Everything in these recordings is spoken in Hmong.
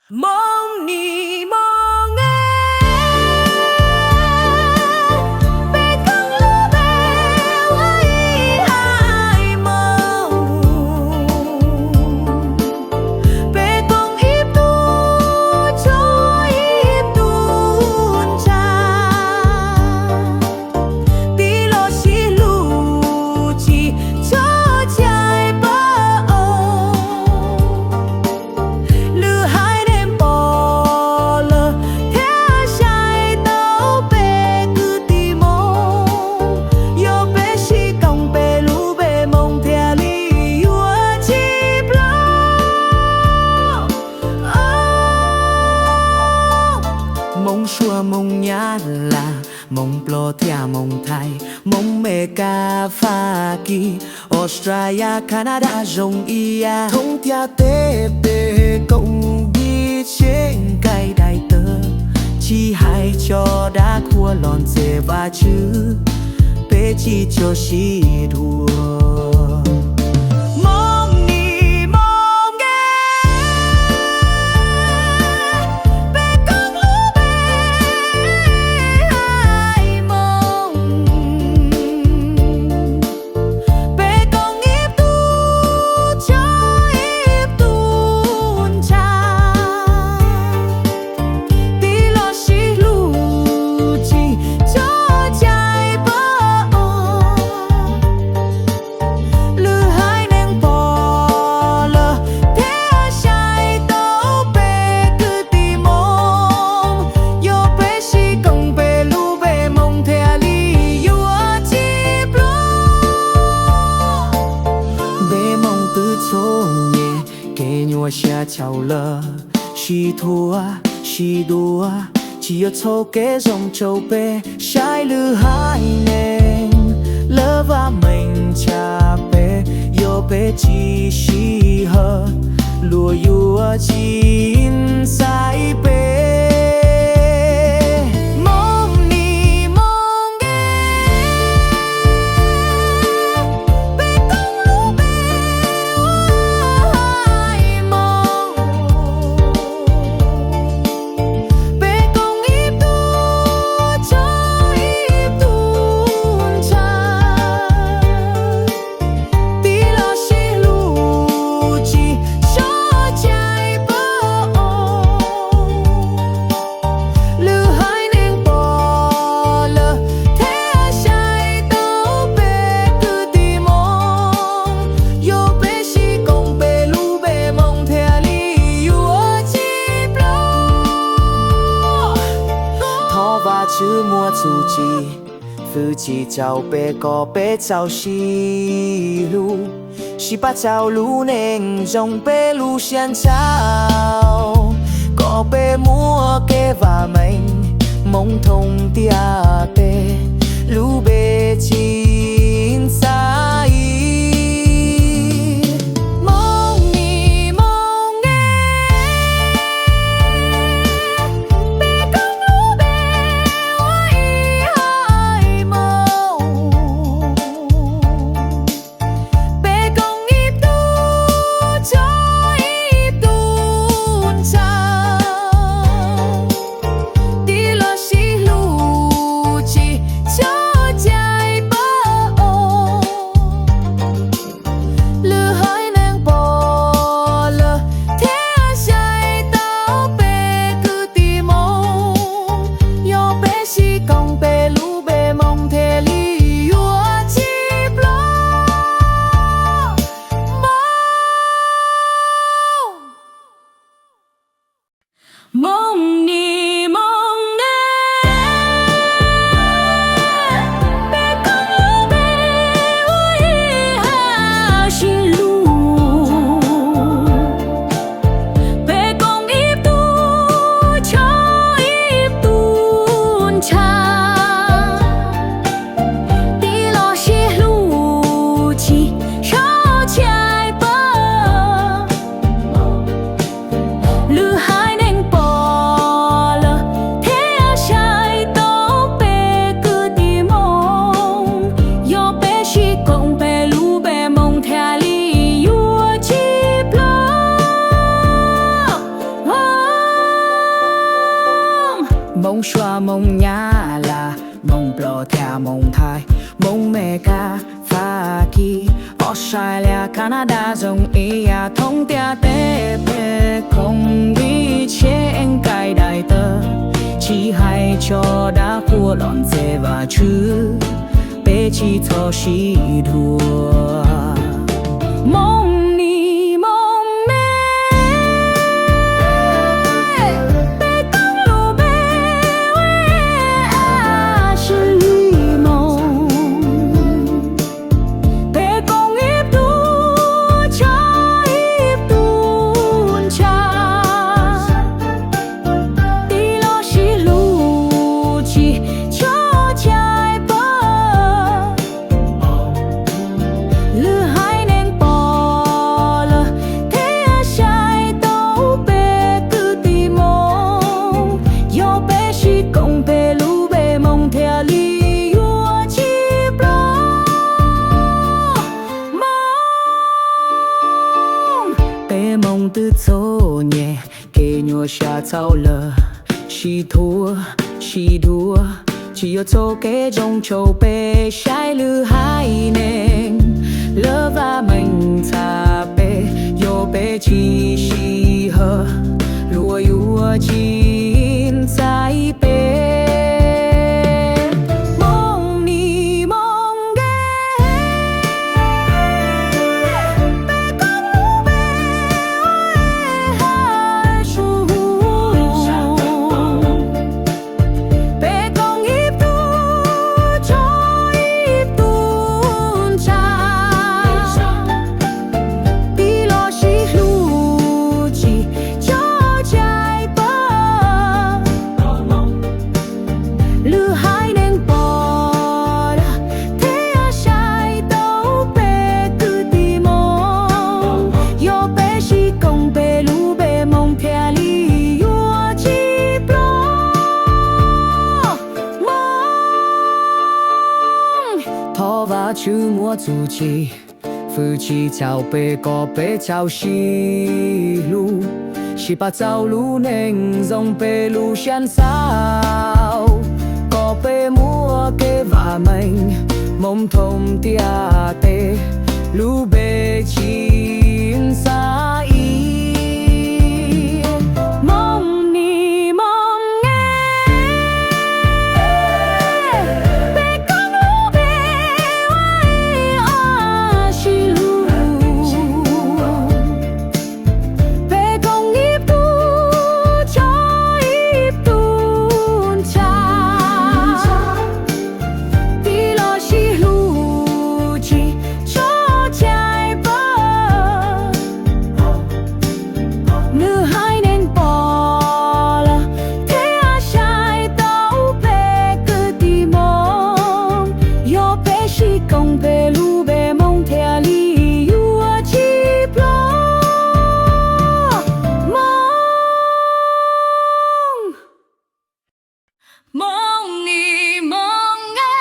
Moos nim moos es, peb koom lub npe ua ib haiv moos, peb koom ib tug tsov ib tug ntshav, tig los sib hlub tsis txhob cais pab os. Lwm haiv neeg pom lawm thiaj saib tau peb kwv tij Hmoob. Yog peb sib koom peb lub npe Hmoob thiaj li yuav tsis ploj. Hmoob Suav, Hmoob Nyab Laj, Hmoob Nplog thiab Hmoob Thaib, Hmoob Mes Kas, Fab Kis, Australia, Canada zoo ib yam. Thoob tiaj teb peb koom yig tsev nkaij daim tawv, tsis hais cov dab qhuas los ntxias Vajtswv, peb tsis tshua sib dhuav. Moos nim moos es, peb koom lub npe haiv moos, peb koom ib tug tsov ib tug ntshav, tig los sib hlub tsis txhob cais pab os. Lwm haiv neeg pom lawm thiaj saib tau peb kwv tij Hmoob. Yog peb sib koom peb lub npe Hmoob thiaj li yuav tsis ploj. Peb Hmoob twb txom nyem, kev nyuaj siab tshau lawm, sib thuam sib duav tsis yog txoj kev zoo rau peb. Saib lwm haiv neeg lawv vam meej tshaj peb, yog peb tsis sij hawm luag yuav tsis xaiv peb. Moos nim moos es, peb koom lub npe ua haiv moos, peb koom ib tug tsov ib tug ntshav, tig los sib hlub tsis txhob cais pab os. Lwm haiv neeg pom lawm thiaj saib tau peb kwv tij Hmoob. Yog peb sib koom peb lub npe Hmoob thiaj li yuav tsis ploj. Thov Vajtswv muab txuj ci fwj chim rau peb kom peb txaus sib hlub, sib pab rau lub neej zoo peb lub siab ntshaus, kom peb muaj kev vam meej Hmoob thoob tiaj teb, lub npe tsis xaiv. Moos nim moos es, peb koom lub npe ua ib haiv moos, peb koom ib tug tsov ib tug ntshav, tig los sib hlub tsis txhob cais pab os. Suav, Hmoob, Nyab Laj, Hmoob Nplog thiab Hmoob Thaib, Hmoob Meskas, Fab Kis, Australia, Canada zoo ib yam, thoob tiaj teb peb koom vij tsheej kaij daim tawv, tsis hais tso dab qhuas los ntxias Vajtswv, peb tsis txhob sib dhuav. Hmoob Nis Hmoob Me, peb koom lub npe ua Ashley Hmoob, peb koom ib tug tsov ib tug ntshav, tij laug sib hlub tsis tso cai pab. Lwm haiv neeg pom lawm thiaj saib tau peb kwv tij Hmoob, yog peb sib koom peb lub npe Hmoob thiaj li yuav tsis ploj. Hmoob, peb Hmoob twb txom nyem, kev nyuaj siab txhaum lawm, sib thuam sib dhuav, tsis yog txoj kev zoo rau peb. Saib lwm haiv neeg lawv vam meej txhab peb, yog peb tsis sij hawm, luag yuav tsis ntxais peb. Hmoob Nis Hmoob Me, peb koom lub npe ua Ashley Hmoob, peb koom ib tug tsov ib tug ntshav, tij laug sib hlub tsis tso cai pab. Lwm haiv neeg pom lawm thiaj saib tau peb kwv tij Hmoob, yog peb sib koom peb lub npe Hmoob thiaj li yuav tsis ploj. Hmoob, thov Vajtswv muab txuj ci, fwj txhim txhaum peb kom peb txhob sib hlub, sib pab txaus lub neej zoo peb lub siab xav, kom peb muaj kev vam meej, Hmoob thoob tiaj teb lub npe tsis ntxais ib. Hmoob Nis Hmoob Me, peb koom lub npe ua Ashley Hmoob, peb koom ib tug tsov ib tug ntshav, tij laug sib hlub tsis tso cai pab. Lwm haiv neeg pom lawm thiaj saib tau peb kwv tij Hmoob, yog peb sib koom peb lub npe Hmoob thiaj li yuav tsis ploj. Hmoob, Hmoob Nis Hmoob Me,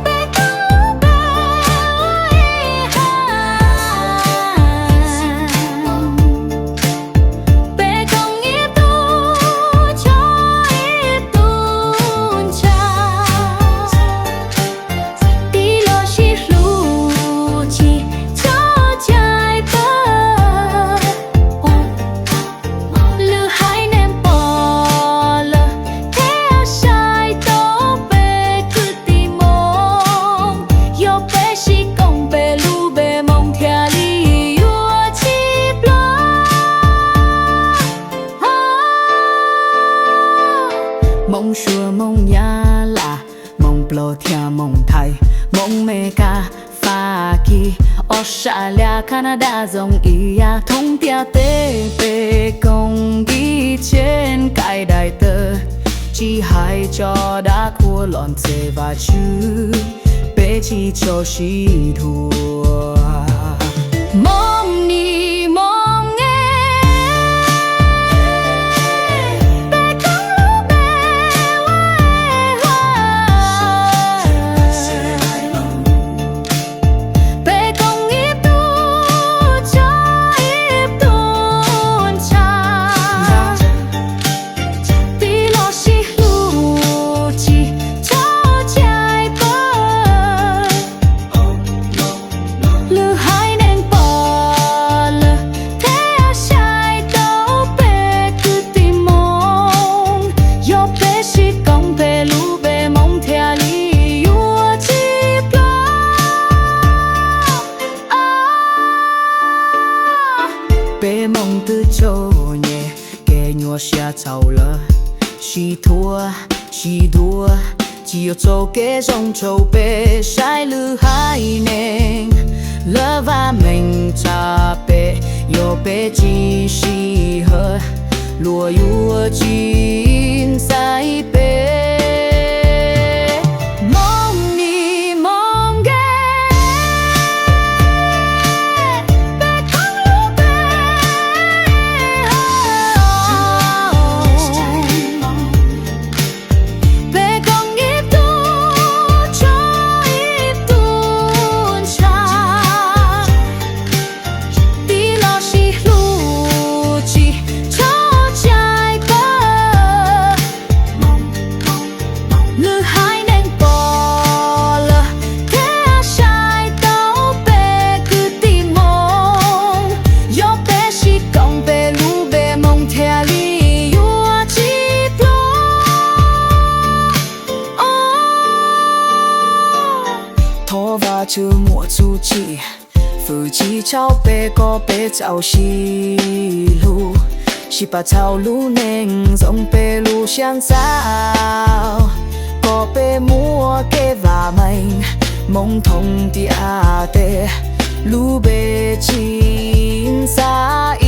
peb koom lub npe ua Ashley Hmoob, peb koom ib tug tsov ib tug ntshav, tij laug sib hlub tsis tso cai pab. Lwm haiv neeg pom lawm thiaj saib tau peb kwv tij Hmoob, yog peb sib koom peb lub npe Hmoob thiaj li yuav tsis ploj. Hmoob Suav, Hmoob Nyab Laj, Hmoob Nplog thiab Hmoob Thaib, Hmoob Meskas, Fab Kis, Australia, Canada zoo ib yam, thoob tiaj teb peb koom vij tsheej kaij daim tawv, tsis hais tso dab qhuas los ntxias Vajtswv, peb tsis txhob sib dhuav. Hmoob Nis Hmoob Me, peb koom lub npe ua Ashley Hmoob, peb koom ib tug tsov ib tug ntshav, Peb Hmoob twb tsaug nyem, kev nyuaj siab txaus lawm, sib thuam sib duab, tsis yog txoj kev zoo rau peb. Saib lwm haiv neeg lawv vam meej tshaj peb, yog peb tsis sij hawm, luag yuav tsis xaiv peb. Hmoob ni Hmoob nkees, peb koob lub npe, peb koob ib tug tso ib tug ntshav, tib los sib hlub tsis txhob tshais pawg. Lwm haiv neeg pom lawm thiaj saib tau peb kwv tij Hmoob. Yog peb sib koom peb lub npe Hmoob thiaj li yuav tsis ploj. Thov Vajtswv muaj txuj ci, fwm tsis txhaum peb kom peb txaus sib hlub, sib pab txhawb lub neej zoo peb lub siab ntshav, kom peb muaj kev vam meej, Hmoob thoob tiam teb, lub npe tsis xaiv.